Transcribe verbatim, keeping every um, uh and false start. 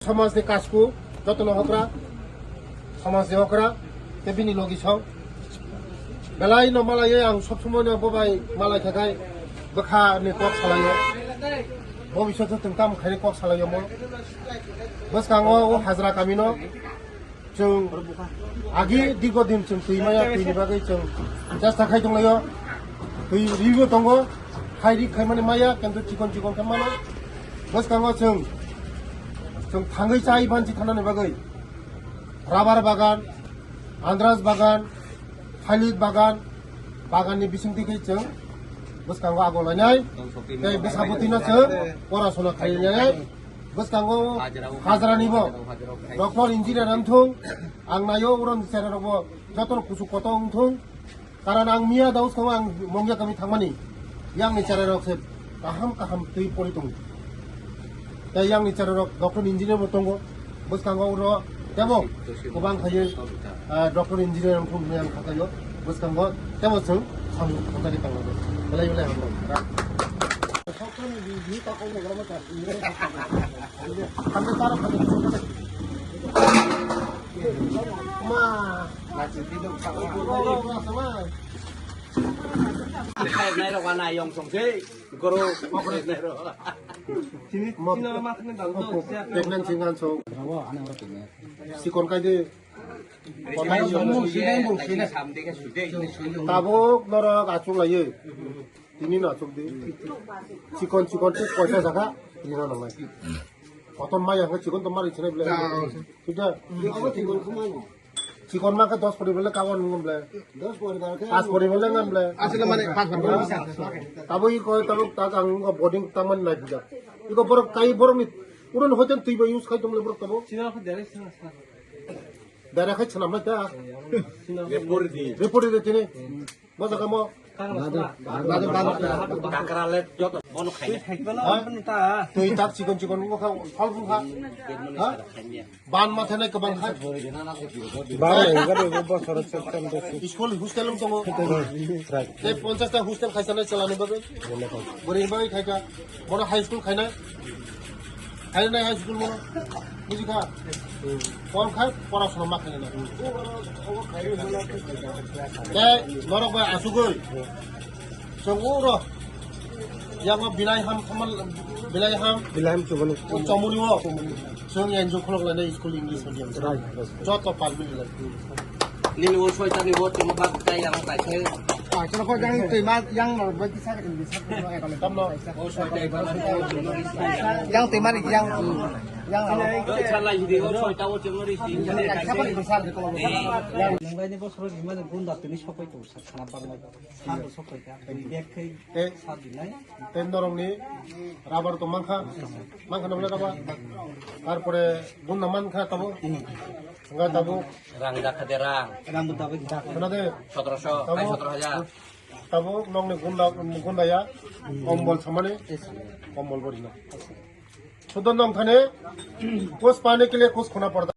Somajni kasku, jotono hokra, somajni hokra, tei bini logi song. Belai no malaiwi ang sob somoi no bo bai malai kha khai bwkha ni kok salaio. Bo bisingtwi chwng tamo khaini kok salaio mo. Bwskango o hajra kami no chwng agi dirgo din chwng twi maya, twi ni bagwi chwng chesta khai tonglaio. Twi ribo tongo, khai ri khai mani maya, kintu chikon chikon khe mano. Bwskango chwng, chwng thangwi chai banchi thanani bagwi. Rabar bagan, andras bagan, thalik bagan, bagan ni bisingtwi khe chwng bwskango agolainai, tei bwsabwtwi no chwng porasona khainai. Bwskango hajra ni bo doctor engineer wng thung, ang naio oro ni chera rok bo joto no kuchuk koto wng thung. Karon ang miya da bwskango ang Mongya kami thangmani, yang ni chera rok se kaham kaham twi pori tongo. Tei yang ni chera rok doctor engineer bo tongo. Bwskango oro tebo kwbang khaye, ah, doctor engineer wng thung hinwi ang kha khaio. Bwskango tebo chwng samung khatari tanglago. Belai belai hambai. Hambai taro khaye. Ma. Nairok wana yong song se. Goro. Nairok. Chini, chini ma thani dal do. Pregnant singan so. Sikon kai de. Tabuk norok achuk layo. Tini no achuk di. Chikon chikon tu koisa jaga. Tini no nai. Koton mai yang chikon to mari chine bile. Sudah. Chikon ma khe dos pori bole kawan ngam ble. Dos pori bole. Pas pori bole ngam ble. Asli mane pas pori. Tabo i koi tabo tak ang ngo boarding taman nai buja. Iko borok kai borok ni uron hoten twi ba use khai tong le borok tabo. Sina ko dere sina sa. Dara khai chana ma ta. Report di. Report di tini. Bo jaga mo. Kakra le joto bono khaina. Twi tak chikon chikon wngkha, phal wngkha. Ha? Ban ma thanai kwbang kha. Bar le, bar le, bo bosor system de. School hostel wng tongo. Tei ponchash ta hostel khaisa nai chalani bagwi. Bwrwi bagwi khaika. Bono high school khainai. Khainai high school mo. Buji kha. Kon khai pora sona ma khainai. Tei norok bai asugwi. Chong uro. Yang bilai ham kamal bilai ham. Bilai ham chumani. Chomuni wo. Chong yang jong kholok lai school English medium. Right, right. Joto pal mili lai. Nini o soita ni o tuma bak kai yang kai khe. Ah, chalo ko yang tui ma yang no ba kisa ka bisa ko ya kalau. Tamno. O soita ni yang tui ma ni yang yang no. Chala hindi o soita o tuma ri si. Yang kaisa pa ni bisa ko. Yang ngai ni bosor ni ma gunda tuni sopai to sa khana pa mai. Sa sopai ka. Yang kai sa dinai. Tei norokni rubber to mankha, mankha nokle rubber. Tarpore gunda mankha tabo. Wngkha tabo. Rang dakha de rang. Rang bo tabo dakha. Khna de. Sotoroso, tabo. Kai sotoro hajar. Tabo nokni gunda, gunda ya. Kombol samani. Kombol bo rina. Sudon nong thane. Kus pane ke liye kus khona padta.